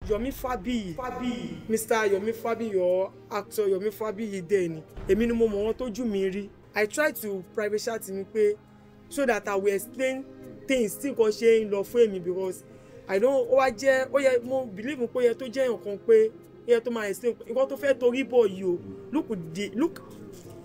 Yomi Fabiyi, Mr. Yomi Fabiyi or actor Yomi Fabiyi dẹ̀ ni, èmi ni mo mọ̀ wọ́n tójú mi rí. I try to private chat mi pé so that I will explain things tí nǹkan ṣe ń lọ fún èmi, because I don't, ó wá jẹ́, ó yẹ, mo believe pé ó yẹ tó jẹ́ nǹkan pé ó yẹ tó máa explain nǹkan tó fẹ́ torí bọ̀ yìí o.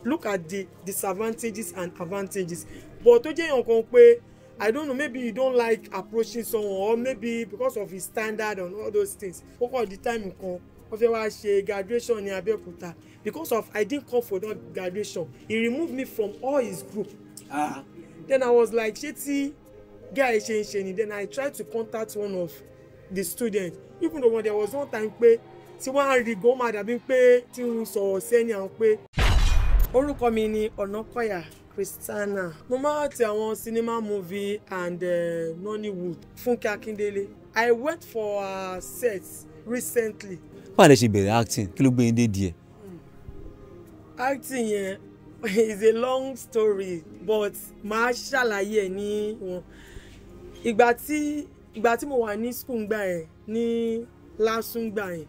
Look at the disadvantages and advantages, but tó jẹ́ nǹkan pé, I don't know, maybe you don't like approaching someone or maybe because of his standard and all those things. Ó kọ̀ di time kan, wọ́n fẹ́ wá ṣe graduation ní Abẹ́òkúta. Because of I didn't come for that graduation, he removed me from all his group. Ah. Then I was like, ṣé tí guy ṣe ń ṣe ni? Then I tried to contact one of the students, even though there was one time pé tí wọ́n á rí gan, ó máa dàbí pé tí ń sọ̀rọ̀ sẹ́ni àwọn pé. Orúkọ mi ni Ọ̀nàkọ̀yà Christiana. Mo máa ń ti àwọn cinema movie and Nollywood. Fúnkẹ́ Akíndélé, I went for her set recently. Báwo lẹ ṣe bẹ̀rẹ̀ acting? Kí ló gbé yín dé díẹ̀? Acting yẹn is a long story, but màá ṣàlàyé ẹ̀ ní wọn. Ìgbà tí mo wà ní school ngbà yẹn, ní LASU ngbà yẹn,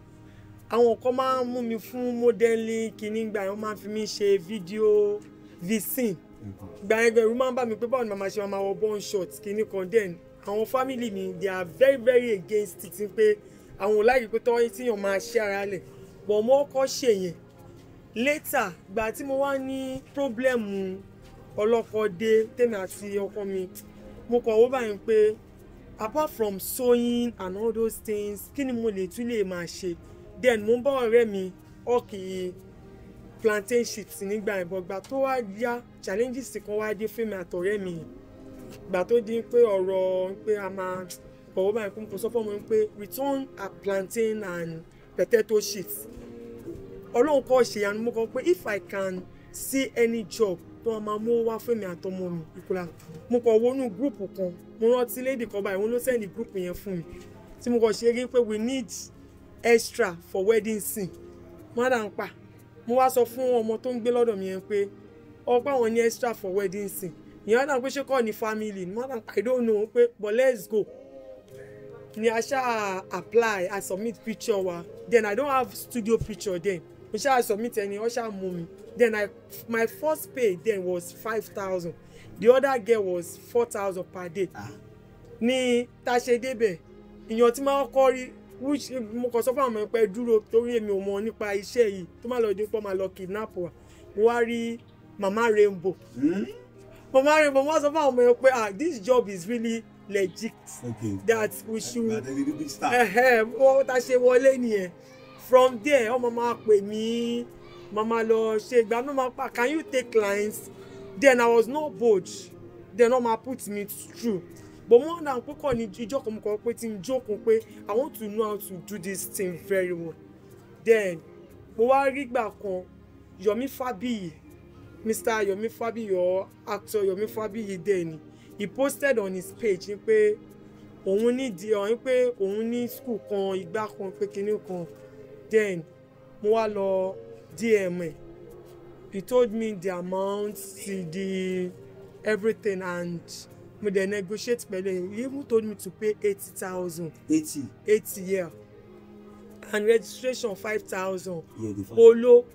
àwọn kan máa ń mú mi fún modeling kìíní ngbà yẹn. Wọ́n máa ń fi mí ṣe video vixen gbà yẹn. Ẹ̀rù máa ń bà mí pé báwo ni màmá ṣe máa wọ bum short kìíní kan. Then àwọn family mi, they are very very against it, pé àwọn ò like pé tọ́ tíyàn máa ṣe ara lẹ̀, but mo kọ́ ṣe yẹn. Later, gbà tí mo wá ní problem ọlọ́kọ dé, tèmi àti ọkọ mi, mo kọ̀ wó báyìí pé apart from sewing and all those things, kí ni mo lè tún lè máa ṣe? Then mo ń bá ọ̀rẹ́ mi hawk plantain chips nígbà yẹn, but gbà tó wá yá, challenges kan wá dé fún mi àtọ̀rẹ́ mi. Gbà tó di pé ọ̀rọ̀ pé a máa kọ̀wé báyìí, kó mo sọ fún ọmọ mi pé return her plantain and potato chips. Ọlọ́run kọ́ ṣe ìyanu. Mo kọ pé if I can see any job tó máa mú wá fún mi àtọmọ mi ìkúra. Mo kàn wọnú group kan, mo rántí lady kan báyìí, òun ló send group yẹn fún mi, tí mo kàn ṣe rí pé we need extra for wedding scene. Mo dà ń pa, mo wá sọ fún ọmọ tó ń gbé lọ́dọ̀ mi yẹn pé ọ̀pọ̀ àwọn ní extra for wedding scene. Ìyẹn náà pé ṣé kọ́ ni family mo dà ń pa, I don't know, pé but let's go. Ni a ṣáà apply, I submit picture wa. Then I don't have studio picture then. Mo ṣáà submit ẹni, wọ́n ṣáà mú mi. Then I my first pay then was 5,000. The other girl was 4,000 per day. Ní tá a ṣe débẹ̀, ìyàn tí máa kọ́ rí, which mo kàn sọ fún àwọn ọmọ pé dúró, torí èmi ò mọ nípa iṣẹ́ yìí, tó má lọ dín pọ́ máa lọ kidnap wa. Mo wá rí Mama Rainbow. Mama Rainbow, mo wá sọ fún àwọn ọmọ yẹn pé, ah, this job is really legit, that we should wọ́n ta ṣe wọlé nìyẹn. From there, ọmọ máa pè mí, màmá lọ ṣe ìgbà náà, máa pa, "Can you take clients?" Then I was not bold then. Wọ́n máa put me through, but mo náà púpọ̀ ní ìjọ kan, mo kọ pé tí n jókòó pé I want to know how to do this thing very well. Then mo wá rí gbà kan, Yomi Fabiyi, Mr. Yomi Fabiyi or actor Yomi Fabiyi then ni, he posted on his page ní pé òun ní di ọ̀hún, pé òun ní school kan, ìgbà kan, pé kinní kan. Then mo wá lọ DM ẹ̀. He told me the amount, the everything, and mo dẹ̀ negotiate pẹ̀lú ẹ̀. He even told me to pay 80,000. 80? 80, yeah, and registration 5,000. Yeah, the five. Polo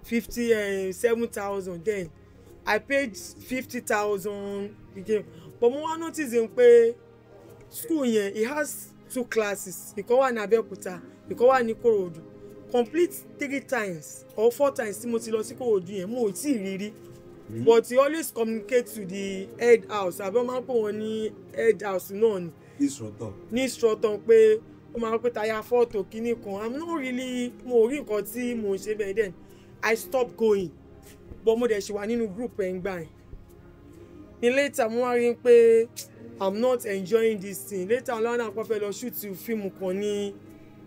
50, 7,000. Then I paid 50,000 again, but mo wá notice him pé school yẹn, he has two classes. Ìkan wà ní Abẹ́òkúta, ìkan wà ní Ìkòròdú. Complete three times or four times tí mo ti lọ sí Ìkòròdú yẹn, mo ò tí ì rí rí, but he always communicate to the head house, àbí wọ́n máa ń pè wọ́n ní head house náà ni. Instructor. Ní instructor, pé ó máa ń pè táyà fọ́tò kínní kan. I'm not really, mo ò rí nǹkan tí mo ń ṣe bẹ́ẹ̀. Then I stop going, but mo dẹ̀ ṣì wà nínú group ẹ̀ ń gbà yẹn. Ní later, mo wá rí i pé I'm not enjoying this thing. Later, ọlọ́run àpọ̀ fẹ́ lọ shoot fíìmù kan ní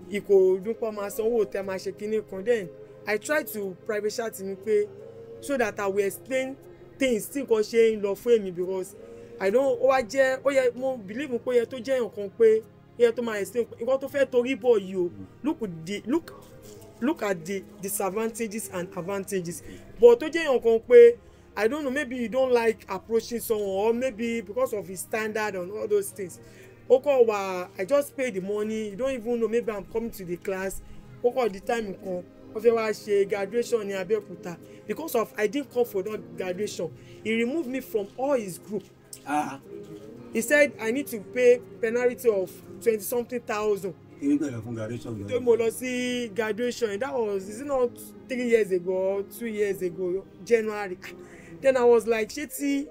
Ìkòròdú, pọ̀ máa sanwó tẹ́, máa ṣe kínní kan. Then I try to private chat mi pé so that I will explain things tí nǹkan ṣe ń lọ fún èmi, because I don't, ó wá jẹ́, ó yẹ, mo believe pé ó yẹ tó jẹ́ nǹkan pé ó yẹ tó máa explain nǹkan tó fẹ́ torí bọ̀ yìí o. Look at the disadvantages and advantages, but tó jẹ́ nǹkan pé, I don't know, maybe you don't like approaching someone or maybe because of his standard and all those things. Ó kọ̀ wá, I just pay the money, you don't even know maybe I'm coming to the class. Ó kọ̀ di time kan, wọ́n fẹ́ wá ṣe graduation ní Abẹ́òkúta. Because of I didn't come for that graduation, he removed me from all his group. He said I need to pay penalty of 20-something thousand. Tó mo lọ sí graduation, that was, is it not 3 years ago or 2 years ago, January. Then I was like, ṣé tí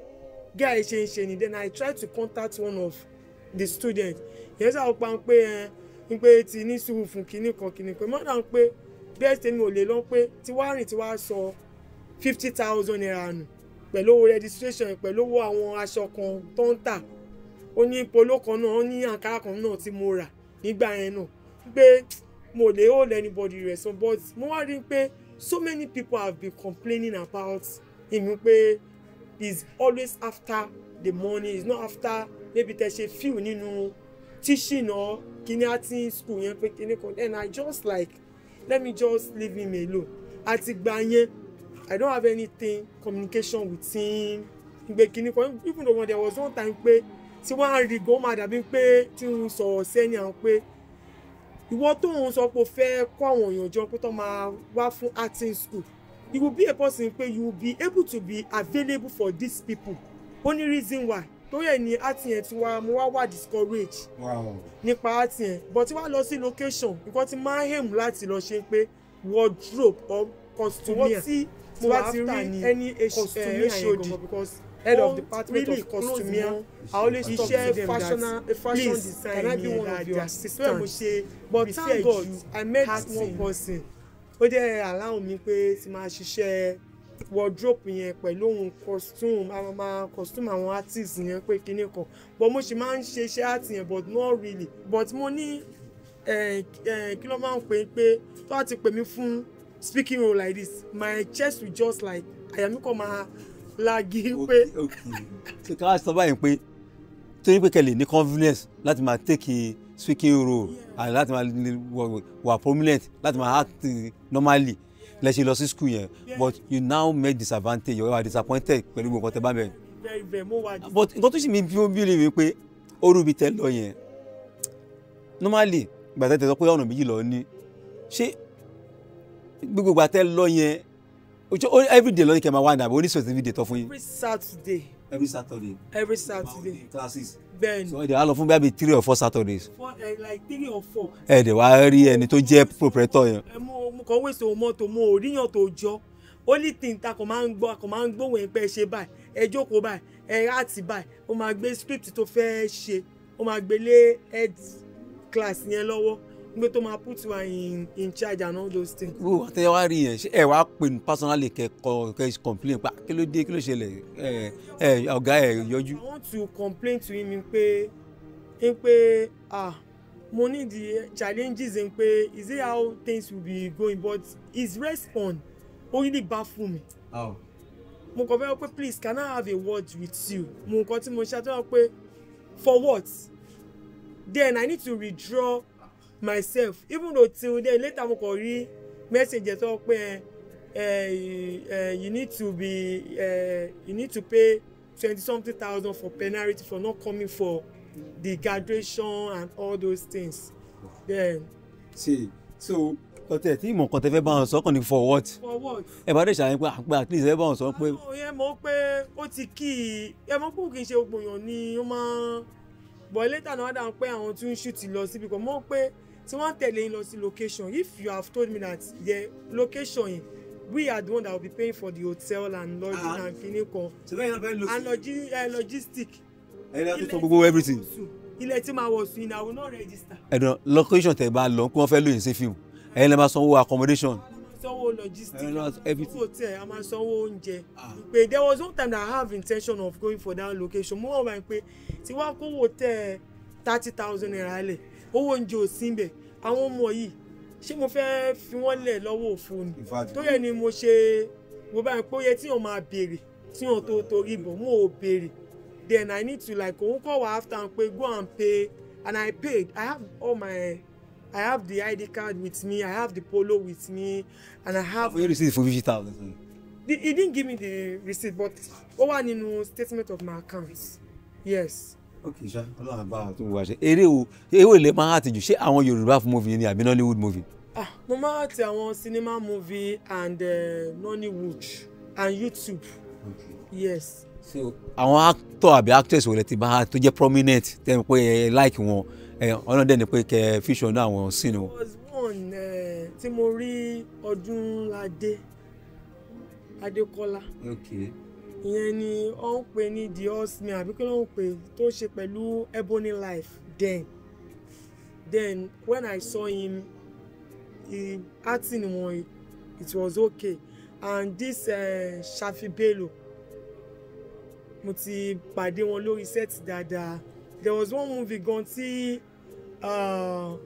guy ṣe ń ṣe ni? Then I tried to contact one of the students. Ìyẹn sábà pa ń pé ẹ ń pé ti ní sùúrù fún kinní kan kinní kan. Mọ́tà ń pé bẹ́ẹ̀ tèmi ò lè lọ pé tí wàá rìn tí wàá sọ 50,000 naira nù pẹ̀lú owó registration, pẹ̀lú owó àwọn aṣọ kan tó ń tà. Ó ní polo kan náà, ó ní àǹkárá kan náà tí mo rà nígbà yẹn náà pé mo lè hold anybody responsible. But mo wá rí i pé so many people have been complaining about him pé he's always after the money, he's not after maybe tẹ ṣe feel nínú teaching or kíní acting school yẹn pé kíní kan. Then I just like, let me just leave him alone. Àti gbà yẹn, I don't have anything communication with him pé kíní kan. Even though there was one time pé tí wọ́n á rí gan, ó máa dàbí pé tí ń sọ̀rọ̀ sẹ́ni àwọn pé ìwọ tó ń sọ pé o fẹ́ kó àwọn èèyàn jọ pé tó máa wá fún acting school, you will be a person pé you will be able to be available for these people. Only reason why torí ẹ̀ ní acting yẹn ti wá, mo wá wà discourage nípa acting yẹn. But tí wàá lọ sí location, nǹkan tí máa ń aim láti lọ ṣe pé wardrobe or costumier tí mo bá ti rí any HOD, because head of department of costumier, I always talk to them that fashion design, can I be one of your assistants? But thank God I met one person ó dẹ̀ allow mi pé tí máa ṣiṣẹ́ wardrobe yẹn pẹ̀lú ohun costume, àwọn máa costume àwọn artist yẹn pé kinní kan. But mo ṣì máa ń ṣe iṣẹ́ art yẹn, but not really. But mo ní kí ló máa ń pè é pé tó bá ti pè mí fún speaking role like this, my chest will just like, àyà mi kàn máa lagi pé. So ká wá sọ báyìí pé torí pé kẹ́ lè ní confidence láti máa take speaking role and láti máa wà prominent, láti máa act normally, lẹ ṣe lọ sí school yẹn. But you now make disadvantage, you are disappointed pẹ̀lú gbogbo nǹkan tẹ́ bá bẹ̀rẹ̀. Very very mo wà. But nǹkan tó sì mi bí lè wí pé orú ibi tẹ́ lọ yẹn normally, ìgbà tẹ́ tẹ́ sọ pé ọ̀nà méjì lọ ní, ṣé gbogbo ìgbà tẹ́ lọ yẹn every day lọ ní kẹ́ máa wá ní àbí oníṣòwò every day tọ́ fún yín? Every Saturday. Every Saturday. Every Saturday. Classes. Bẹ́ẹ̀ni. So ẹ dẹ̀ wá lọ fún bíi 3 or 4 Saturdays. Four, like 3 or 4. Ẹ dẹ̀ wá rí ẹni tó jẹ́ proprietor yẹn. Ẹ mo kàn wéṣọ mọ́tò, mo ò ríyàn tó jọ. Only thing ta kò máa ń gbọ́, kò máa ń gbóhùn ẹ̀ pé ẹ ṣe báyìí, ẹ jókòó báyìí, ẹ ráàtì báyìí, ó máa gbé script tó fẹ́ ṣe, ó máa gbé lé head class yẹn lọ́wọ́, gbé tó máa put wa in charge and all those things. Wo àtẹ̀yẹ wá rí yẹn, ṣé ẹ wá pè ní personally kẹ́ kẹ́ complain pa kí ló dé, kí ló ṣẹlẹ̀, ẹ ọ̀gá ẹ yọjú. I want to complain to him pé pé ah, mo need the challenges pé is it how things will be going, but his response ó really baffle me. Mo kàn fẹ́ pé please can I have a word with you? Mo nǹkan tí mo ṣe àtúnwá pé for what? Then I need to withdraw myself, even though till then later mo kàn rí message ẹ̀ sọ pé you need to be you need to pay 20-something thousand for penalty for not coming for the graduation and all those things. Then. See, so kọtẹ tí ìmọ̀ kan tẹ fẹ́ bá wọn sọ kàn ní for what? For what? Ẹ bá dẹ̀ ṣàyẹn pé àpẹ at least ẹ bá wọn sọ pé. Àwọn yẹn mọ̀ pé ó ti kí i, ẹ mọ̀ pé kì í ṣe gbogbo èèyàn ni ó máa ń bọ̀ later náà dáhùn pé àwọn tún ń shoot lọ síbi kan, mọ̀ pé tí wọ́n tẹ̀lé yín lọ sí location, if you have told me that the location yẹn, we are the one that will be paying for the hotel and lodging and kini kan and logistic. Ẹ̀yin náà tó sọ gbogbo everything. Ilẹ̀ tí màá wọ̀ sùn yìí, I will not register. Ẹ̀dùn location tẹ̀ bá lọ kí wọ́n fẹ́ lóyún sí fíìmù, ẹ̀yin lè máa sanwó accommodation. Sanwó logistics, hotel, a máa sanwó oúnjẹ. Pé there was one time that I have intention of going for that location. Mo wà wá pé tí wàá kówó hotel 30,000 naira lẹ̀, owó oúnjẹ ò sí ńbẹ̀. Àwọn ọmọ yìí, ṣé mo fẹ́ fi wọ́n lẹ̀ lọ́wọ́ òfo ni? Tó yẹ ni mo ṣe wo báyìí pé ó yẹ tí wọ́n máa béèrè tí wọ́n tó torí bọ̀, mo ò béèrè. Then I need to like òun kọ̀ wá after pé go and pay, and I paid. I have all my, I have the ID card with me, I have the polo with me, and I have. You receipt for 50,000. He didn't give me the receipt, but ó wà nínú statement of my account. Yes. Ok ṣá, Ọlọ́run bá a tún wá ṣe. Eré wo, eré lè máa àtijọ́, ṣé àwọn Yorùbá movie ni àbí Nollywood movie? Ah, mo máa ń ti àwọn cinema movie and Nollywood and YouTube. Yes. So àwọn actor àbí actress wo lẹ ti bá tó jẹ́ prominent tẹ́ ẹ pé ẹ like wọn, ẹ ọlọ́dẹ ni pé kẹ feature náà àwọn scene wọn? There was one tí mo rí, Ọdúnládé Adékọ́lá. Ìyẹn ni ó ń pè ní The Horseman, àbí kí ló ń pè, tó ṣe pẹ̀lú Ebony Life. Then when I saw him, he acting wọn, it was okay. And this Shafi Bello, mo ti pàdé wọn lórí set dáadáa. There was one movie gan tí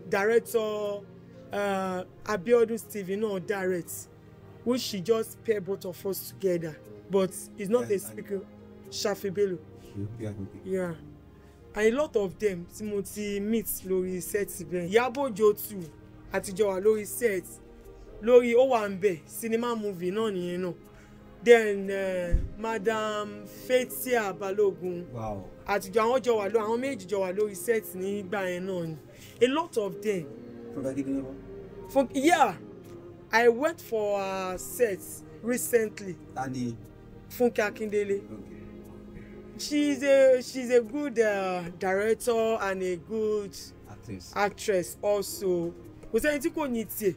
director Abiodun Stephen náà direct, which she just pair both of us together, but it's not a speaker. Shafi Bello, yeah, and a lot of them tí mo ti meet lórí set bẹ́ẹ̀. Ìyábọ̀ Òjó too, àtijọ́ wà lórí set lórí ó wà ń bẹ̀, cinema movie náà nìyẹn náà. Then Madam Fathia Balogun, àtijọ́ àwọn jọ wà lọ, àwọn méjì jọ wà lórí set nígbà yẹn náà ni. A lot of them. Fún, yeah, I went for her set recently. Tani? Funke Akindele. She's a good director and a good actress. Actress also. Kò sẹ́ni tí kò ní tiẹ̀,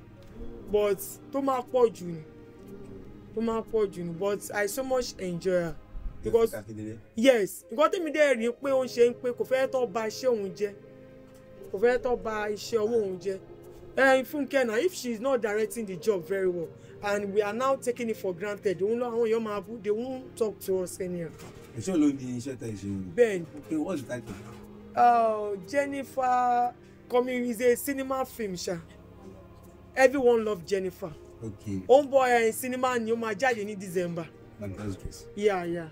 but tó máa pọ̀ jù ni, tó máa pọ̀ jù ni, but I so much enjoy her because, yes, nǹkan tẹ́mi dẹ́ rí pé ó ń ṣe ń pé kò fẹ́ tó ba iṣẹ́ òun jẹ́, kò fẹ́ tó ba iṣẹ́ ọwọ́ òun jẹ́. Funke na, if she is not directing the job very well and we are now taking it for granted, òun lọ àwọn èèyàn máa bú, they won't talk to us anyhow. Ìṣó ló ní iṣẹ́ tẹ̀ ṣe? Bẹ́ẹ̀ni. Okay, what's the title? Jennifer coming is a cinema film sha. Everyone Love Jennifer. Ó ń bọ̀ ẹ̀, cinema ni, ó máa jáde ní December. Fantastic. Yeah.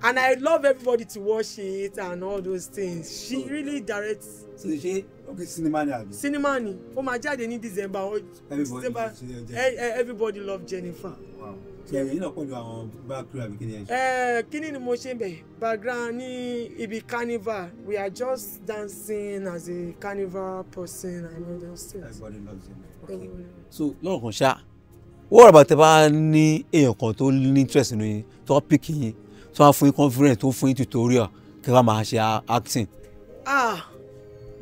And I love everybody to watch it and all those things. She really directs. So ṣé, okay, cinema ni àbí? Cinema ni, ó máa jáde ní December. Everybody December. Ṣe Everybody Love Jennifer. Wow. So ẹ̀yin náà pẹ̀lú àwọn background àbí kí ni ẹ ṣe? Kíní ni mo ṣe ń bẹ̀, background ní ibi carnival. We are just dancing as a carnival person and all those things. Everybody Loves Jennifer. Okay. So lọ́rọ̀ kan ṣá, wọ́n rẹ̀ bá tẹ bá ní èèyàn kan tó ní interest nínú yín, tó wá pick yín, tó wá fún yín confidence, tó fún yín tutorial, kí wọ́n máa ṣe acting. Ah,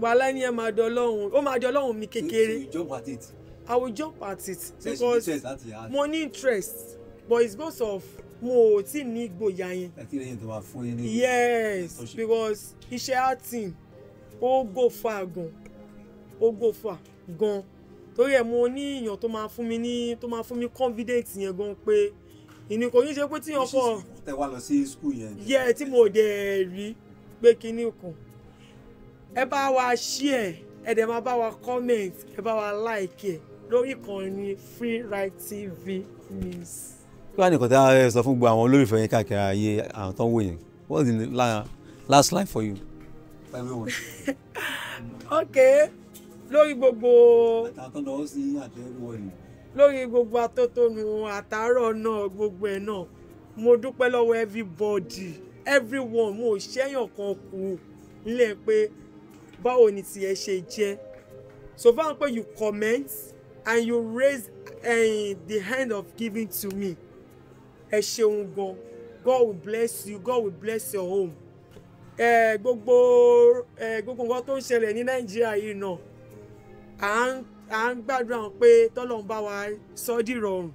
wàhálà ni, ẹ máa dọ Ọlọ́run, ó máa dọ Ọlọ́run mi kékeré. You jump at it. I will jump at it So because interest láti act. Mo ní interest, but it's because of mo ò tí ní ìgboyà yẹn. Àti lẹ́yìn tó máa fún yín ní. Yes, mentorship. Because iṣẹ́ acting, ó go far gan, ó go far gan. Torí ẹ̀ mo ní èèyàn tó máa fún mi ní, tó máa fún mi confidence yẹn gan, pé ìní kò ní ṣe pé tíyan kọ. Tẹ wá lọ sí school yẹn. Yẹ tí mo dẹ̀ rí pé kinní kan, ẹ bá wa share, ẹ dẹ̀ máa bá wa comment, ẹ bá wa like ẹ lórí ìkànnì Free Right TV News. Kí wàá nìkan tí a sọ fún gbogbo àwọn olólùfẹ́ yín káàkiri ayé, àwọn tó ń wò yẹn? What's the last line for you? Ok, lórí gbogbo Àtàwọn tó ń lọ sí àti everyone. Lórí gbogbo atótónu àtàárọ̀ náà, gbogbo ẹ̀ náà, mo dúpẹ́ lọ́wọ́ everybody, everyone. Mo ò ṣẹ́yàn kan kù nílẹ̀ pé báwo ni tiẹ̀ ṣe jẹ́. So far pé you comment and you raise the hand of giving to me, ẹ ṣeun gan. God will bless you, God will bless your home. Gbogbo nǹkan tó ń ṣẹlẹ̀ ní Nàìjíríà yìí náà, à ń gbàdúrà pé tọ́lọ́run bá wa sọ dìrọ̀rùn.